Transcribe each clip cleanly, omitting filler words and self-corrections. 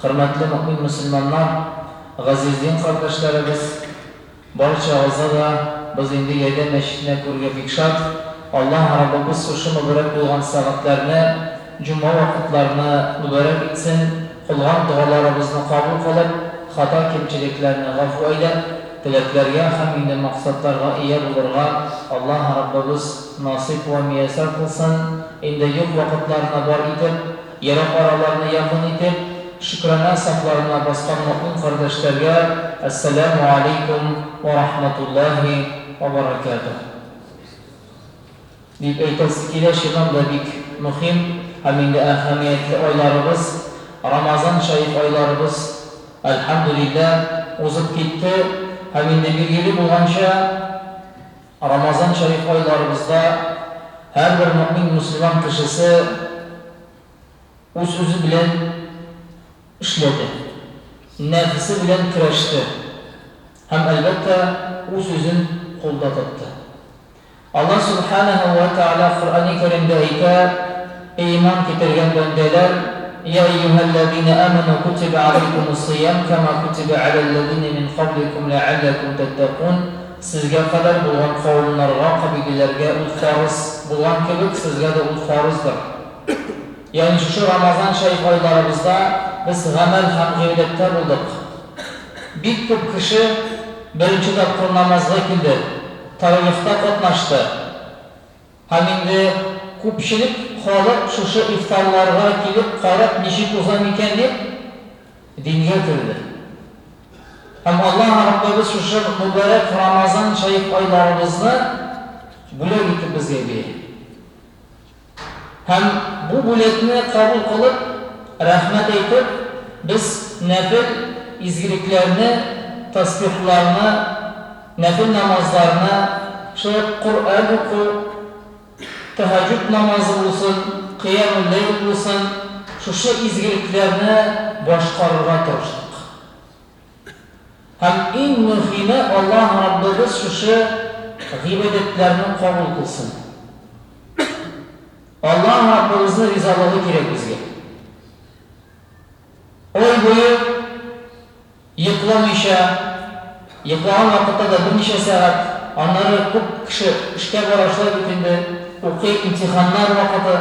Хөрмәтле мөэмин мөселманнар, газиз дин кардәшләребез, барчагызны да без инде Ярдәм мәчетенә күрергә бик шат. Аллаһ Раббыбыз шушы мөбарәк булган сәгатьләрне, җомга вакытларны мөбарәк итсен, кылган догаларыбызны кабул кылып, хата-кимчелекләрне гафу әйләп, теләкләргә һәм инде максатларга ия булырга Аллаһ Раббыбыз насыйп вә мияссәр кылсын, инде юк вакытларны бар итеп, Ерак араларны якын итеп, шөкрана сафларына баскан мөэмин кардәшләргә Әссәләмү аләйкүм вә рахмәтуллаһи вә бәрәкәтүһ! Дип әйтәсе килә, чыннан да бик мөһим һәм инде әһәмиятле айларыбыз, Рамазан шәриф айларыбыз, әлхәмдүлилләһ, узып китте һәм инде билгеле булганча, Рамазан шәриф айларыбызда һәрбер мөэмин мөселман кешесе үз-үзе белән эшләде, нәфесе белән көрәште һәм, әлбәттә, үз-үзен кулда тотты. Аллаһ Сүбхәнәһү вә Тәгалә Коръәни Кәримдә әйтә, Эй иман китергән бәндәләр, Йә әййүһәлләзинә әмәнү кутибә аләйкүмүс-сиям кәмә кутибә аләлләзинә мин кабликүм ләәлләкүм тәттәкун, Сезгә кадәр булган кавымнарга, кабиләләргә ул фарыз булган кебек, сезгә дә ул фарыздыр. Ягъни шушы Рамазан шәриф айларыбызда без гамәл һәм гыйбадәттә булдык. Бик күп кеше беренче тапкыр намазга килде, таравихта катнашты. Һәм инде күпчелек халык шушы ифтарларга килеп карап ничек уза микән дип дингә керде. Һәм Аллаһ Раббыбыз шушы мөбарәк Рамазан шәриф айларыбызны бүләк итеп безгә бирә. Һәм бу бүләкне кабул кылып, рәхмәт әйтеп, без нәфел изгелекләрне, тәсбихларны, нәфел намазларны, шулай ук Коръән уку, тәһәҗҗүд намазы булсын, кыямул-ләйл булсын, шушы изгелекләрне башкарырга тырыштык. Һәм иң мөһиме, Аллаһ Раббыбыз шушы гыйбадәтләрне кабул кылсын. Аллаһ Раббыбызның ризалыгы кирәк безгә. Ай буе йокламыйча, йоклаган вакытта да берничә сәгать, аннары күп кеше эшкә бара, шулай бит инде, укый, имтиханнар вакыты.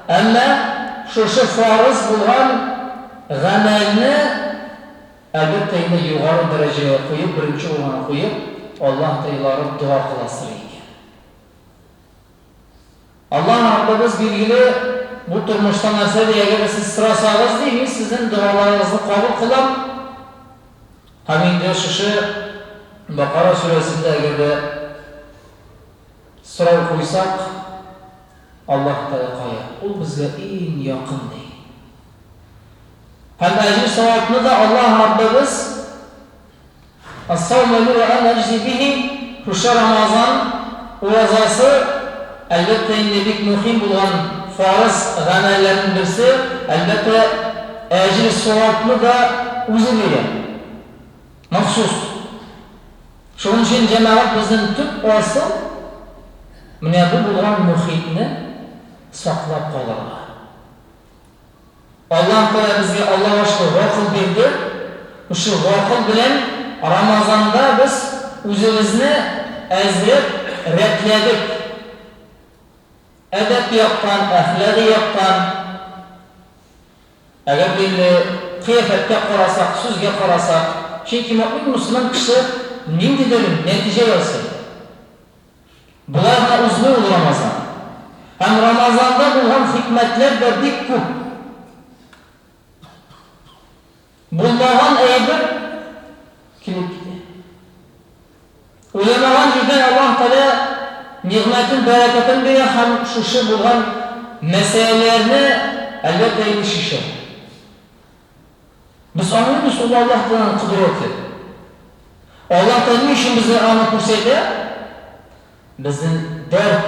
Әмма шушы фарыз булган гамәлне Әлбәттә инде, югары дәрәҗәгә куеп, беренче урынга куеп, Аллаһ тыйларып дога кыласыр икән. Аллаһ Раббыбыз, билгеле, бу тормышта нәрсә ди, әгәр дә сез сорасагыз, ди, мин сезнең догаларыгызны кабул кылам. Һәм инде шушы Бакара сүрәсендә әгәр дә сорау куйсак, Аллаһ Тәгалә кая? Ул безгә иң якын, ди. Һәм әҗер-савапны да Аллаһ Раббыбыз Ас-сауму ли ва ана аҗзи бихи, шушы Рамазан уразасы, әлбәттә инде, бик мөһим булган фарыз гамәлләрнең берсе, әлбәттә, әҗер-савапны да үзе бирә. Махсус. Шуның өчен, җәмәгать, безнең төп асыл, менә бу булган мохитне саклап калырга. Аллаһ Тәгалә безгә Аллага шөкер гакыл бирде. Шушы гакыл белән Рамазанда без үзебезне әзрәк рәтләдек. Әдәп яктан, әхлагый яктан. Әгәр дә инде кыяфәткә карасак, сүзгә карасак, чөнки мөэмин мөселман кеше ниндидер нәтиҗә ясый. Болай гына узмый ул Рамазан. Һәм Рамазанда булган хикмәтләр дә бик күп. Булмаган әйбер килеп китә. Уйламаган җирдән Аллаһ Тәгалә нигъмәтен, бәрәкәтен бирә һәм шушы булган мәсьәләләрне, әлбәттә инде, чишә. Без аңлыйбыз, ул Аллаһ Тәгаләнең кодрәте. Аллаһ Тәгалә ни өчен безгә аны күрсәтә? Безнең дәрт,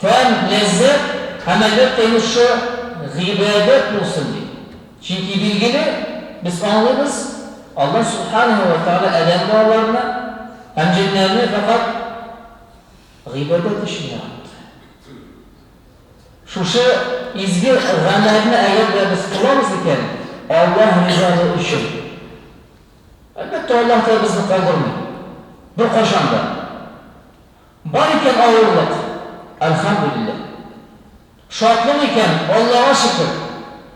тәм, ләззәт һәм, әлбәттә инде, шушы гыйбадәт булсын дип. Чөнки, билгеле, без аңлыйбыз, Аллаһ Сүбхәнәһү вә Тәгалә адәм балаларына һәм җеннәрне фәкать гыйбадәт өчен яратты. Шушы изге гамәлне әгәр дә без кылабыз икән, Аллаһ ризалыгы өчен. Әлбәттә, Аллаһ Тәгалә безне калдырмый. Беркайчан да. Бар икән авырлык, әлхәмдүлилләһ. Шатлык икән, Аллага шөкер.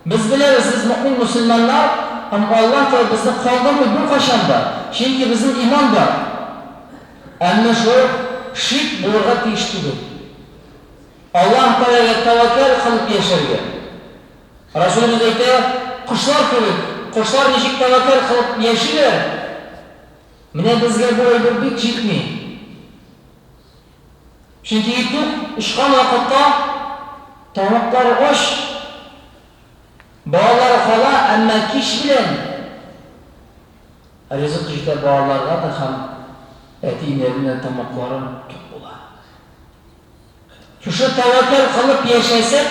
Без беләбез, без мөэмин мөселманнар һәм Аллаһ Тәгалә безне калдырмый беркайчан да, чөнки безнең иман бар. Әмма шулай ук шик булырга тиеш түгел. Аллаһ Тәгаләгә тәвәккәл кылып яшәргә. Расулебез әйтә, кошлар кебек, кошлар ничек тәвәккәл кылып яшиләр, менә безгә бу әйбер бик җитми. Чөнки иртүк очкан вакытта тамаклары ач, балалары кала, әмма кич белән ризык җитә балаларга да һәм әти-әниләренең дә тамаклары тук була. Шушы тәвәккәл кылып яшәсәк,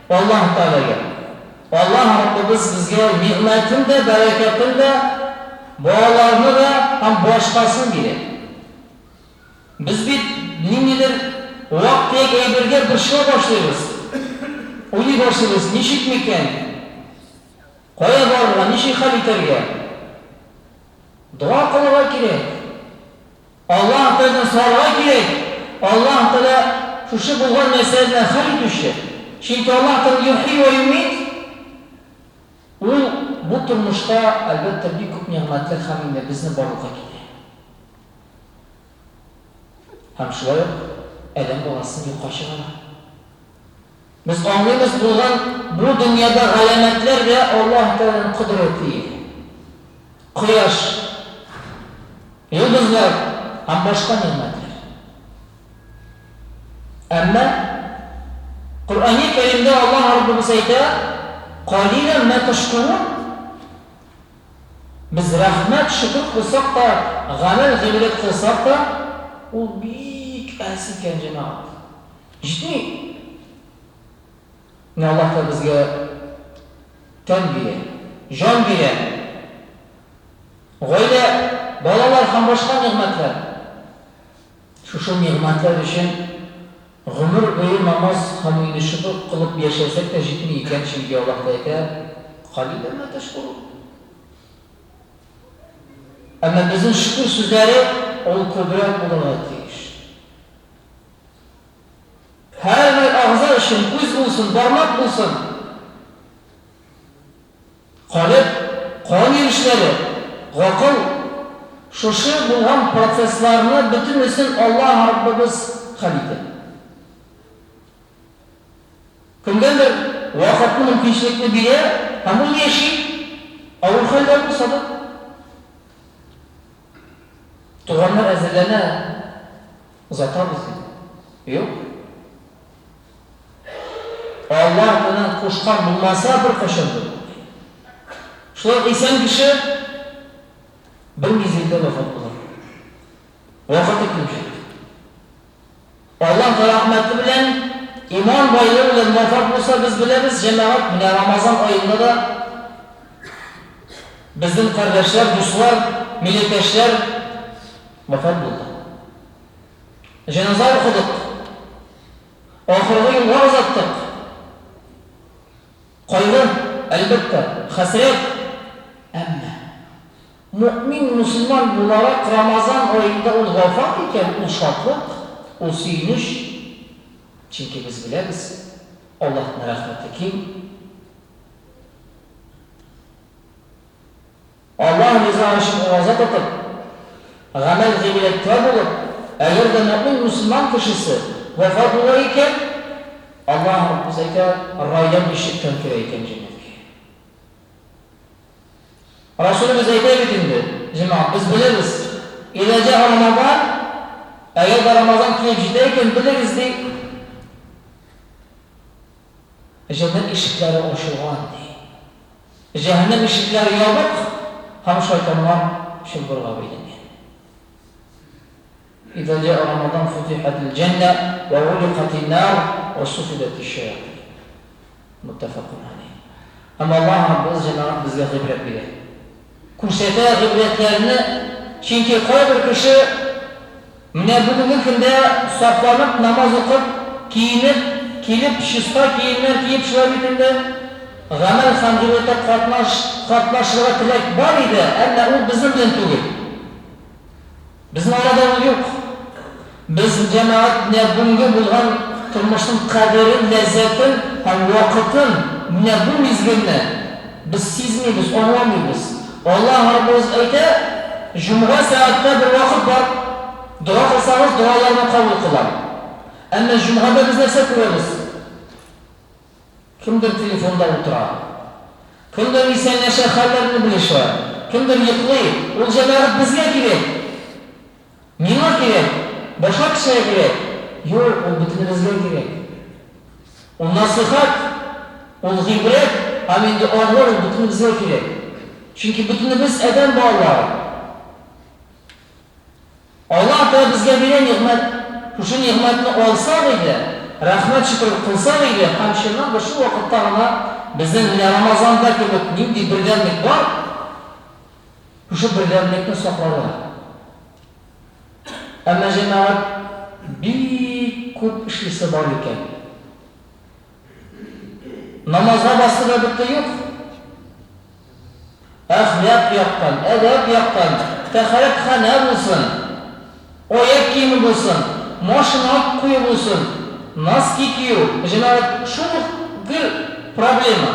Аллаһ Тәгаләгә, Аллаһ Раббыбыз безгә нигъмәтен дә, бәрәкәтен дә, балаларны да һәм башкасын бирә. Без бит ниндидер вак-төяк әйбергә борчыла башлыйбыз. Уйлый башлыйбыз, ничек микән? Кая барырга, ничек хәл итәргә? Дога кылырга кирәк. Аллаһ Тәгаләдән сорарга кирәк. Аллаһ Тәгалә шушы булган мәсьәләне хәл итүче. Чөнки Аллаһ Тәгалә юхи вә юмит. Ул бу тормышта, әлбәттә, бик күп нигъмәтләр һәм инде безне барлыкка китерә. Һәм шулай ук адәм баласын юкка чыгара. Без аңлыйбыз, булган бу дөньяда галәмәтләр дә Аллаһ Тәгаләнең кодрәте иде. Кояш, йолдызлар һәм башка нигъмәтләр. Әмма Коръәни Кәримдә Аллаһ Раббыбыз әйтә, Калилән мә тәшкурун. Без рәхмәт, шөкер кылсак та, гамәл, гыйбадәт кылсак та, ул бик әз икән, җәмәгать. Җитми. Менә Аллаһ та безгә тән бирә, җан бирә. Гаилә, балалар һәм башка нигъмәтләр. Шушы нигъмәтләр өчен гомер буе намаз һәм инде шөкер кылып яшәсәк тә җитми икән, чөнки Аллаһ та әйтә, Калилән мә тәшкурун. Әмма безнең шөкер сүзләре ул күбрәк булырга тиеш. Һәрбер әгъза өчен, күз булсын, бармак булсын, калеб, кан йөрешләре, гакыл, шушы булган процессларны бөтенесен Аллаһ Раббыбыз хәл итә. Кемгәдер вакытны, мөмкинчелекне бирә һәм ул яши, авыр хәлдә булса да. Туганнар әзерләнә, озатабыз дип. Юк. Аллаһ Тәгаләнең кушкан булмаса, беркайчан да булмый. Шулай ук исән кеше бер мизгелдә вафат була. Вакыты килеп җитте. Аллаһ рәхмәте белән, иман байлыгы белән вафат булса, без беләбез, җәмәгать, менә Рамазан аенда да безнең кардәшләр, дуслар, милләттәшләр вафат булды. Җеназа укыдык. Ахыргы юлга озаттык. Кайгы, әлбәттә, хәсрәт. Әмма мөэмин мөселман буларак Рамазан аенда ул вафат икән, ул шатлык, ул сөенеч. Чөнки без беләбез, Аллаһның рәхмәте киң. Аллаһ ризалыгы өчен ураза тотып, гамәл-гыйбадәттә булып, әгәр дә мөэмин мөселман кешесе вафат була икән, Аллаһ Раббыбыз әйтә, Райян ишектән керә икән җәннәткә. Расулебез әйтә бит инде, җәмәгать, без беләбез, Иза җаа Рамазан, әгәр дә Рамазан килеп җитә икән, белегез, ди, җәннәт ишекләре ачылган, ди. Җәһәннәм ишекләре ябык һәм шайтаннар чылбырга бәйләнгән. Иза җаа Рамадан футихатил җәннә вә гуликатин нар вә суфидатиш шаятин. Муттафакун алейһ. Һәм Аллаһ Раббыбыз җәмәгать безгә гыйбрәт бирә. Күрсәтә гыйбрәтләрне, чөнки кайбер кеше менә бүгенге көндә сафланып намаз укып, киенеп, килеп, чиста киемнәр киеп шулай бит инде. гамәл һәм гыйбадәттә катнаш, катнашырга теләк бар иде, әмма ул безнең белән түгел. Безнең арада ул юк. Без, җәмәгать, менә бүгенге булган тормышның кадерен, ләззәтен һәм вакытын, менә бу мизгелне без сизмибез, аңламыйбыз. Аллаһ Раббыбыз әйтә, Җомга сәгатьтә бер вакыт бар, дога кылсагыз, догаларны кабул кылам. Әмма җомгада без нәрсә күрәбез? Кемдер телефонда утыра. Кемдер исәнләшә, хәлләрне белешә. Кемдер йоклый. Ул җәмәгать безгә кирәк. Миңа кирәк. Башка кешегә кирәк. Юк, ул бөтенебезгә кирәк. Ул насыйхәт, ул гыйбрәт һәм инде аңлау ул бөтенебезгә кирәк. Чөнки бөтенебез адәм балалары. Аллаһ Тәгалә безгә бирә нигъмәт, шушы нигъмәтне алсак иде, рәхмәт-шөкер кылсак иде һәм чыннан да шул вакытта гына безнең менә Рамазанда кебек нинди бердәмлек бар, шушы бердәмлекне сакларга. Әмма, җәмәгать, бик күп эшлисе бар икән. Намазга басты да бетте, юк. Әхлак яктан, әдәп яктан, тәһарәтханә булсын, аяк киеме булсын, машина кую булсын, носки кию, җәмәгать, шул ук гел проблема.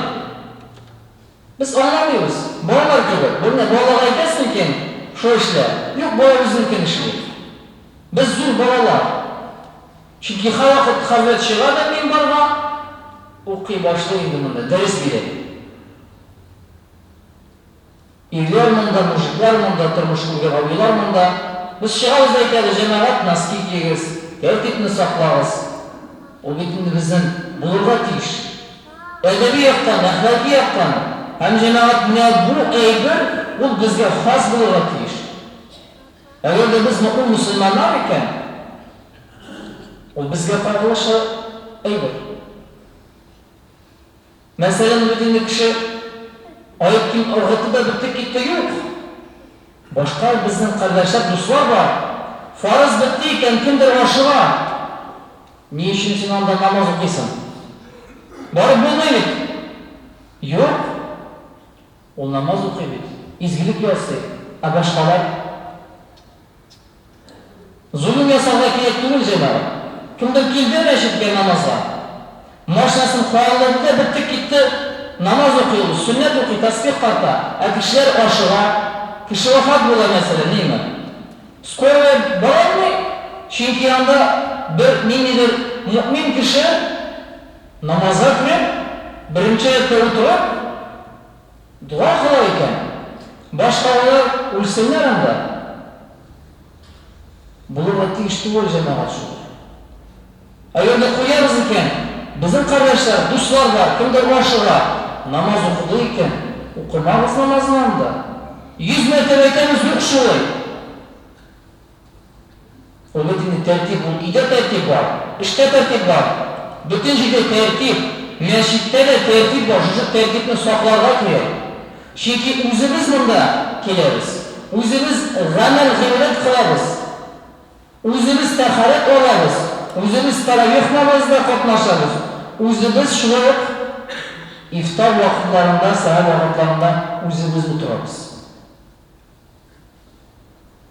Без аңламыйбыз, балалар кебек. Бер менә балага әйтәсең икән, шулай эшлә. Юк, бала үзенекен эшли. Без зур балалар. Чөнки һәрвакыт хәзрәт чыга да минбарга, укый башлый инде монда, дәрес бирә. Ирләр монда, мужиклар монда, тормыш күргән абыйлар монда. Без чыгабыз да әйтәбез, җәмәгать, носки киегез, тәртипне саклагыз. Ул бит инде безнең булырга тиеш. Әдәби яктан, әхлаки яктан һәм җәмәгать менә бу әйбер ул безгә хас булырга тиеш. Әгәр дә без мөэмин мөселманнар икән, ул безгә кагылышы әйбер. Мәсәлән, бит инде кеше аяк кием ыргытты да бетте китте, юк. Башка безнең кардәшләр, дуслар бар. Фарыз бетте икән, кемдер ашыга. Ни өчен син анда намаз укыйсың? Барып булмый бит. Юк. Ул намаз укый бит, изгелек ясый, ә башкалар? Золым ясарга кирәк түгел, җәмәгать. Кемдер килде мәчеткә намазга, машинасын калдырды да бетте китте, намаз укый ул, сөннәт укый, тәсбих тарта, ә кешеләр ашыга, кеше вафат була, мәсәлән, ниме? Скорая бара алмый, чөнки анда бер ниндидер мөэмин кеше намазга кереп, беренче рәттә утырып, дога кыла икән. Башкалар үлсеннәр анда. Булырга тиеш түгел, җәмәгать, шулай. Әгәр дә куябыз икән, безнең кардәшләр, дуслар бар, кемдер ашыга, намаз укыды икән, укымагыз намазны анда. 100 мәртәбә әйтәбез, юк шулай. Ул бит инде тәртип, ул өйдә тәртип бар, эштә тәртип бар. Бөтен җирдә тәртип, мәчеттә дә тәртип бар, шушы тәртипне сакларга кирәк. Чөнки үзебез монда киләбез, үзебез гамәл-гыйбадәт кылабыз, үзебез тәһарәт алабыз, үзебез тәравих намазында катнашабыз, үзебез шулай ук ифтар вакытларында, сәхәр вакытларында үзебез утырабыз.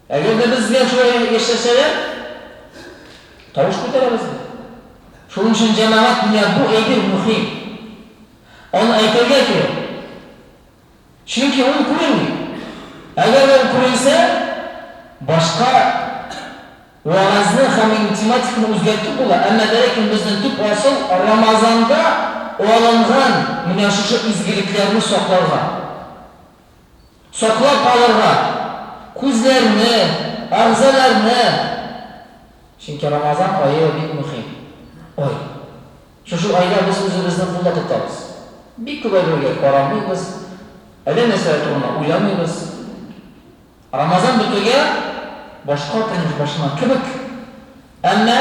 Әгәр дә безгә шулай яшәсәләр, тавыш күтәрәбез бит. Шуның өчен, җәмәгать, менә бу әйбер мөһим. Аны әйтергә кирәк. Чөнки ул күренми. Әгәр дә ул күренсә, башка вәгазьне һәм инде тематиканы үзгәртеп була, әмма дә ләкин безнең төп асыл Рамазанда алынган менә шушы изгелекләрне сакларга. Саклап калырга, күзләрне, әгъзаларны. Чөнки Рамазан ае бик мөһим ай. Шушы айда без үзебезне кулда тотабыз. Бик күп әйбергә карамыйбыз, әллә нәрсәләр турында уйламыйбыз. Рамазан бетүгә башка тормыш башлана кебек. Әмма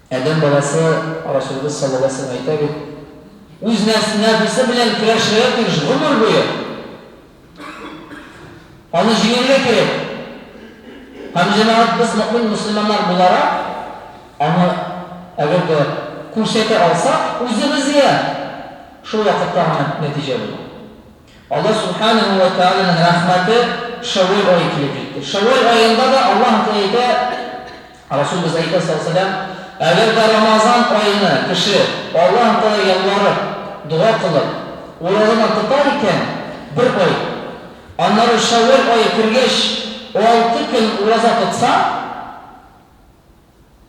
Адәм баласы, Расулыбыз саллаллаһу галәйһи ва сәлләм әйтә бит, үз нәфесе белән көрәшергә тиеш гомер буе. Аны җиңәргә кирәк. Һәм җәмәгать без мөэмин мөселманнар буларак, аны әгәр дә күрсәтә алсак, үзебезгә. Шул вакытта гына нәтиҗә була. Аллаһ Сүбхәнәһү вә Тәгаләнең рәхмәте Шәүвәл ае килеп җитте. Шәүвәл аенда да Аллаһ Тәгалә әйтә, Расулыбыз әйтә, саллаллаһу галәйһи вә сәлләм, Әгәр дә Рамазан аена кеше Аллаһ Тәгаләгә ялварып, дога кылып, уразаны тота икән, бер ай, аннары Шәүвәл ае кергәч, алты көн ураза тотса,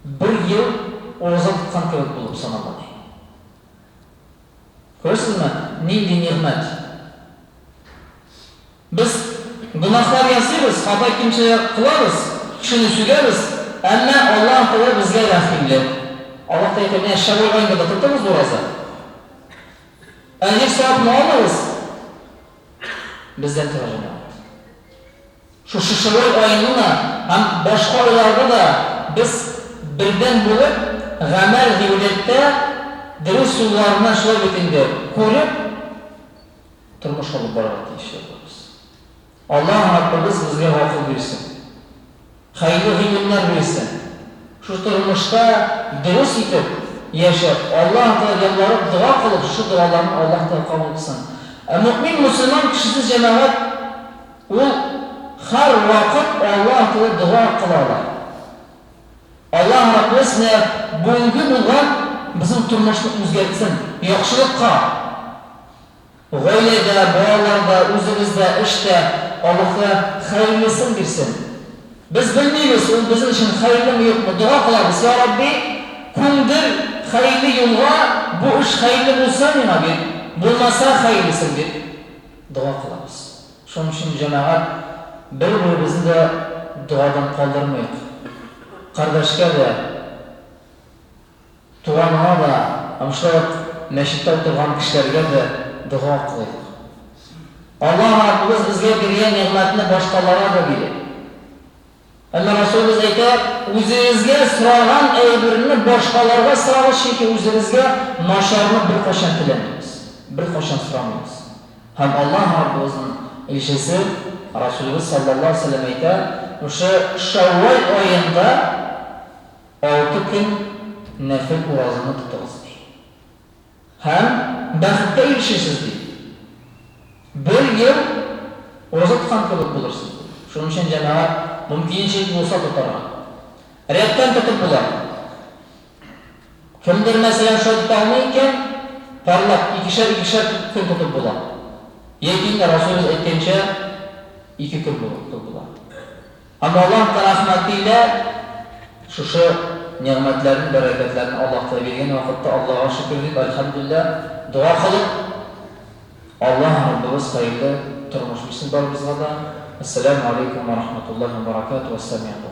бер ел ураза тоткан кебек булып санала, ди. Күрәсезме, нинди нигъмәт! Без гөнаһлар ясыйбыз, хата-кимчелек кылабыз, кешене сүгәбез, әмма Аллаһ Тәгалә безгә рәхимле. Аллаһ Тәгалә әйтә, менә Шәввәл аенда да тотыгыз ураза. Әҗер-савапны алыгыз. Бездән тора, җәмәгать. Шушы Шәввәл аенда да һәм башка айларда да без бердәм булып, гамәл-гыйбадәттә дөрес юлларны шулай бит инде күреп, тормыш алып барырга тиешле булабыз. Аллаһ Раббыбыз безгә гакыл бирсен. Хәерле гыйлемнәр бирсен. Шушы тормышта дөрес итеп яшәп, Аллаһ Тәгаләгә ялварып дога кылып, шушы догаларны Аллаһ Тәгалә кабул кылсын. Ә мөэмин мөселман кешесе җәмәгать ул һәрвакыт Аллаһ Тәгаләгә дога кыла ала. Аллаһ Раббыбыз менә бүгенге булган безнең тормышны үзгәртсен, яхшылыкка. Гаиләдә, балаларда, үзебездә, эштә Аллаһ Тәгалә хәерлесен бирсен. Без белмибез, ул безнең өчен хәерлеме, юкмы. Дога кылабыз, Я Рабби, күндер хәерле юлга, бу эш хәерле булса миңа бир, булмаса хәерлесен бир. Дога кылабыз. Шуның өчен, җәмәгать, бер-беребезне дә догадан калдырмыйк. Кардәшкә дә, туганыңа да һәм шулай ук мәчеттә утырган кешеләргә дә дога кылыйк. Аллаһ Раббыбыз безгә биргән нигъмәтне башкаларга да бирә. Әмма Расулыбыз әйтә, үзегезгә сораган әйберне башкаларга сорагыз, чөнки үзебезгә начарны беркайчан теләмибез, беркайчан сорамыйбыз. Һәм Аллаһ Раббыбызның илчесе Расулыбыз саллаллаһу алейһи ва сәлләм әйтә, шушы Шәүвәл аенда Алты көн нәфел уразаны тотыгыз, ди. Һәм бәхеткә ирешерсез, ди. Бер ел ураза тоткан кебек булырсыз, ди. Шуның өчен, җәмәгать, мөмкинчелек булса тотарга. Рәттән тотып була. Кемдер, мәсәлән, шулай тота алмый икән, парлап, икешәр-икешәр көн тотып була. Яки инде Расулыбыз әйткәнчә, ике көн тотып була. Һәм Аллаһ рәхмәте илә шушы нигъмәтләрне, бәрәкәтләрне Аллаһ Тәгалә биргән вакытта Аллаһга шөкер дип, әлхәмдүлилләһ, дога кылып, Аллаһ Раббыбыз хәерле тормыш бирсен барыбызга да. Әссәләмү аләйкүм вә рахматуллаһи вә бәрәкәтүһ. Вәссәмигъ.